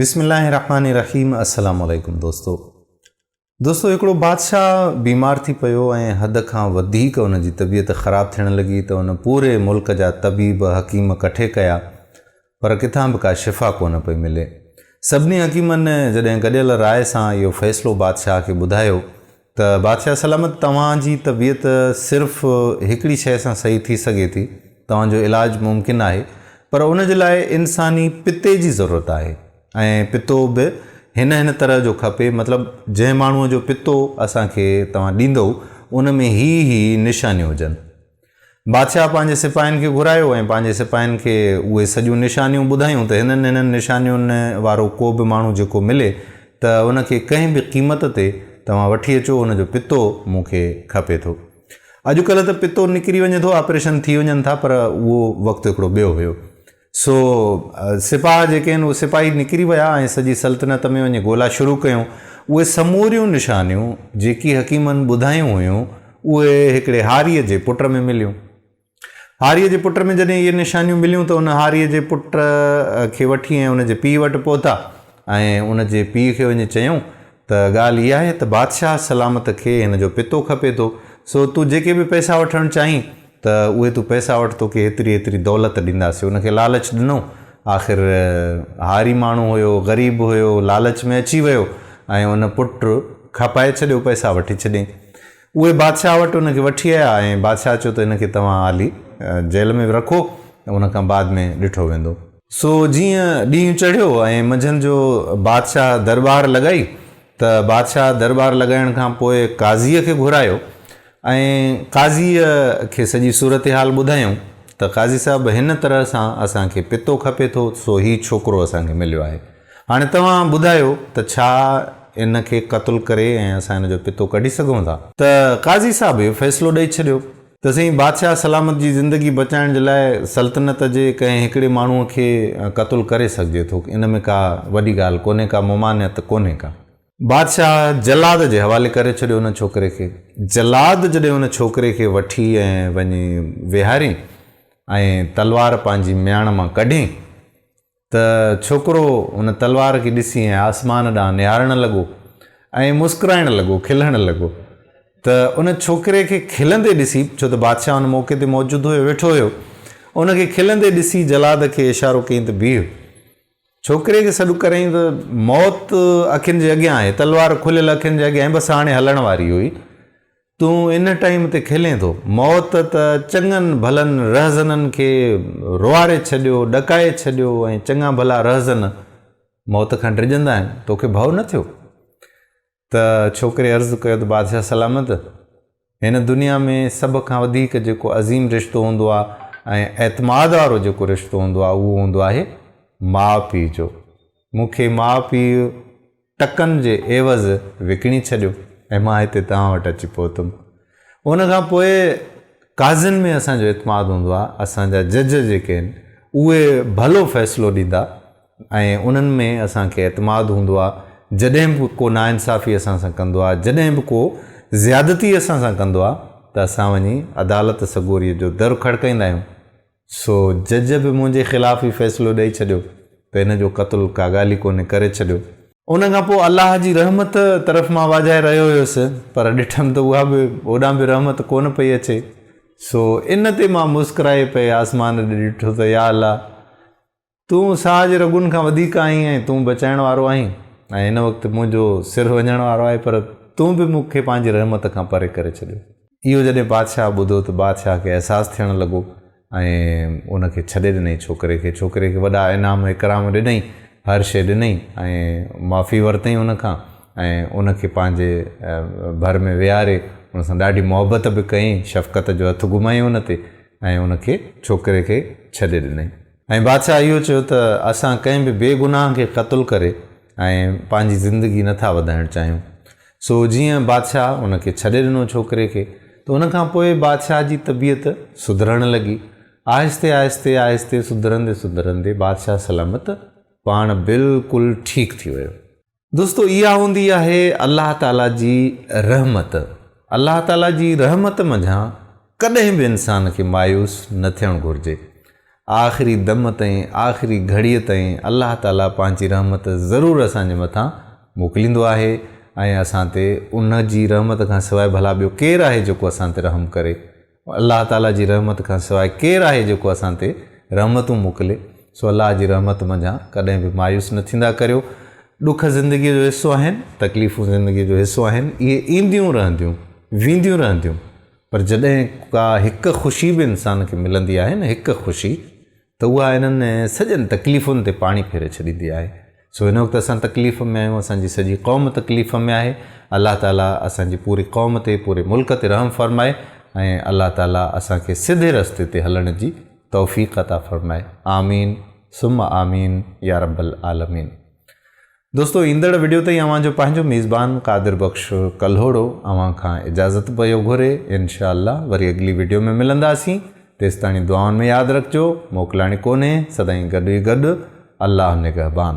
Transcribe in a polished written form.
بسم الله الرحمن الرحيم السلام عليڪم دوستو دوستو هڪڙو بادشاهه بيمار ٿي پيو ۽ حد کان وڌيڪ ان جي طبيعت خراب ٿيڻ لڳي ته ان پوري ملڪ جا طبيب حڪيم ڪٺي ڪيا پر ڪٿان به ڪا شفا ڪونه پئي ملي سڀني حڪيمن جڏهن گڏيل راء سان اهو فيصلو بادشاهه کي ٻڌايو ته بادشاهه سلامت توهان جي طبيعت صرف هڪڙي شيء سان صحيح ٿي سگهي ٿي، توهان جو علاج ممڪن آهي پر ان جي لاء انساني پتي جي ضرورت آهي ۽ پتو به هن هن طرح جو کپي مطلب جنهن ماڻهوء جو پتو اسان کي توهان ڏيندؤ ان ۾ هي هي نشانيون هجن. بادشاهه پنهنجي سپاهين کي گهرايو ۽ پنهنجي سپاهين کي اهي سڄيون نشانيون ٻڌايون ته هنن هنن نشانين وارو ڪو به ماڻهو جيڪو ملي ته ان کي ڪنهن به قيمت تي توهان وٺي اچو ان جو پتو مون کي کپي ٿو. اڄڪلهه ته پتو نڪري وڃي ٿو آپريشن ٿي وڃن ٿا پر اهو وقت هڪڙو ٻيو هيو. سو سپاهه جيڪي آهن اهي سپاهي نڪري ويا ۽ سڄي سلطنت ۾ وڃي ڳولا شروع ڪيون. اهي سموريون نشانيون جيڪي حڪيمن ٻڌايون هيون اهي هڪڙي هاريء جي پٽ ۾ مليون. هاريء جي پٽ ۾ جڏهن اهي نشانيون مليون ته ان هاريء جي پٽ کي وٺي ۽ ان جي پيء وٽ پهتا ۽ ان جي پيء کي وڃي چيائون ته ڳالهه اها آهي ته بادشاهه سلامت کي هن جو پتو کپي ٿو، سو تون جيڪي به پئسا وٺڻ چاهين ته اهي تون پئسا وٺ، توکي هيتري هيتري دولت ڏينداسين. ان کي لالچ ڏنو. آخر هاري ماڻهو هيو، غريب هيو، لالچ ۾ اچي ويو ۽ ان پٽ کپائي ڇڏيو، پئسا وٺي ڇڏيائين. اهي بادشاهه وٽ ان کي وٺي آيا ۽ بادشاهه چيو ته هن کي توهان حالي جيل ۾ رکو، ان کان بعد ۾ ڏٺو ويندو. سو جيئن ڏينهن چڙهيو ۽ منجهند جو بادشاهه درٻار لڳائي ته بادشاهه درٻار لڳائڻ کان پوء قاضيء کي گهرايو ۽ قاضيء کي سڄي صورتحال ٻڌايائون ته قاضي صاحب هن طرح سان اسان کي پتو کپي ٿو سو هي ڇوڪرو اسان کي مليو آهي هاڻي توهان ٻڌايو ته ڇا ان کي قتل ڪري ۽ اسان هن جو پتو ڪڍي سگهون ٿا؟ ته قاضي صاحب اهو فيصلو ڏئي ڇڏيو ته سائين بادشاهه سلامت جي زندگي بچائڻ جي لاء سلطنت جي ڪنهن هڪڙي ماڻهوء کي قتل ڪري سگهجي ٿو، ان ۾ ڪا وڏي ڳالهه ڪونهي، ڪا ممانعت ڪونهي ڪا. بادشاهه جلاد جي حوالي ڪري ڇڏيو ان ڇوڪري کي. جلاد جڏهن ان ڇوڪري کي وٺي ۽ وڃي ويهارين ۽ تلوار پنهنجي مياڻ مان ڪڍين ته ڇوڪرو ان تلوار کي ڏسي ۽ آسمان ڏانهن نهارڻ لڳو ۽ مسڪرائڻ لڳو، کلڻ لڳو ته ان ڇوڪري کي کلندي ڏسي، ڇو ته بادشاهه ان موقعي تي موجود هيو، ويٺو هيو، ان کي کلندي ڏسي جلاد کي اشارو ڪيائين ته بيهه. ڇوڪري کي سڏ ڪريائين ته موت اکين جي اڳيان آهي، تلوار کليل اکين جي اڳيان آهي، بس هاڻي هلڻ واري هئي. تون ان ٽائيم تي کلين ٿو. موت ته چڱن ڀلن رهزنن کي روئاري ڇڏيو، ڏڪائي ڇڏيو ۽ چڱا ڀلا رهزن موت کان ڊڄندا آهن. توکي ڀؤ نه ٿيو؟ ته ڇوڪري عرض ڪيو ته بادشاهه سلامت! هن دنيا ۾ سڀ کان وڌيڪ جيڪو عظيم رشتو هوندو آهي ۽ اعتماد وارو جيڪو رشتو هوندو آهي اهو هوندو آهي ماء پيء جو. مون کي ماء پيء ٽڪن جي عيوض وڪڻي ڇڏيو ۽ مان هتي توهان وٽ اچي پهتم. ان کان پوء قاضين ۾ اسان جو اعتماد هوندو آهي، اسان جا جج جيڪي آهن اهي ڀلو فيصلو ڏيندا ۽ انهن ۾ اسان کي اعتماد هوندو آهي. جڏهن به ڪو ناانصافي اسان سان ڪندو آهي، جڏهن به ڪو زيادتي اسان سان ڪندو آهي ته اسان وڃي عدالت سڳوريء جو در کڙڪائيندا آهيون. سو جج به منهنجي خلاف ئي فيصلو ڏئي ڇڏيو ته هن جو قتل ڪا ڳالهه ئي ڪونهي ڪري ڇڏيو. ان کان پوء الله جي رحمت طرف مان واجهائي رهيو هيس پر ڏٺم ته اها به اوڏانهن به رحمت ڪونه پئي اچي سو ان تي مان مسڪرائي پئي آسمان ڏي ڏٺو ته يا الله! تون ساهه جي رڳن کان وڌيڪ آهين ۽ تون بچائڻ وارو آهين ۽ هن وقت منهنجو سر وڃڻ وارو آهي پر تون به مون کي پنهنجي رحمت کان پري ڪري ڇڏيو. اهو جڏهن بادشاهه ٻڌو ته بادشاهه کي احساس ٿيڻ لڳو ۽ ان کي ڇڏي ڏنائين ڇوڪري کي. ڇوڪري کي وڏا انعام اڪرام ڏنائين، هر شيء ڏنائين ۽ معافي ورتائين ان کان ۽ ان کي پنهنجي ڀر ۾ ويهاري ان سان ڏاڍي محبت به ڪيائين، شفقت جو هٿ گهمايائين ان تي ۽ ان کي ڇوڪري کي ڇڏي ڏنائين. ۽ بادشاهه اهو چيو ته اسان ڪنهن به بي گناهه کي قتل ڪري ۽ پنهنجي زندگي نه ٿا وڌائڻ چاهيون. سو جيئن بادشاهه ان کي ڇڏي ڏنو ڇوڪري کي ته ان کان پوء بادشاهه جي طبيعت سڌرڻ لڳي. آهستي آهستي آهستي سڌرندي سڌرندي بادشاهه سلامت پاڻ بلڪل ٺيڪ ٿي ويو. دوستو اها هوندي آهي الله تعالي جي رحمت. الله تعالي جي رحمت منجهان ڪڏهن به انسان کي مايوس نه ٿيڻ گهرجي. آخري دم تائين، آخري گهڙيء تائين الله تعاليٰ پنهنجي رحمت ضرور اسان جي مٿان موڪليندو آهي ۽ اسان تي ان جي رحمت کان سواء ڀلا ٻيو ڪير آهي جيڪو اسان تي رحم ڪري؟ الله تعاليٰ جي رحمت کان سواء ڪير آهي جيڪو اسان تي رحمتون موڪلي؟ سو الله جي رحمت منجهان ڪڏهن به مايوس نه ٿيندا ڪريو. ڏک زندگيء جو حصو آهن، تڪليفون زندگيء جو حصو آهن، اهي اينديون رهنديون، وينديون رهنديون، پر جڏهن ڪا هڪ خوشي به انسان کي ملندي آهي نه هڪ خوشي ته اها انهن سڄن تڪليفن تي پاڻي ڦيري ڇڏيندي آهي. سو هن وقت اسان تڪليف ۾ آهيون، اسان جي سڄي قوم تڪليف ۾ آهي. الله تعاليٰ اسان جي پوري قوم تي، پوري ملڪ تي رحم فرمائي ۽ الله تعاليٰ اسان کي سڌي رستي تي هلڻ جي توفيق عطا فرمائي. آمين ثم آمين يا رب العالمين. دوستو ايندڙ وڊيو تائين اوهان جو پنهنجو ميزبان قادر بخش ڪلهوڙو اوهان کان اجازت پيو گهري انشاء الله وري اڳلي وڊيو ۾ ملنداسين تيستاڻي دعائن ۾ ياد رکجو موڪلاڻي ڪونهي سدائين گڏ ئي گڏ الله نگهبان.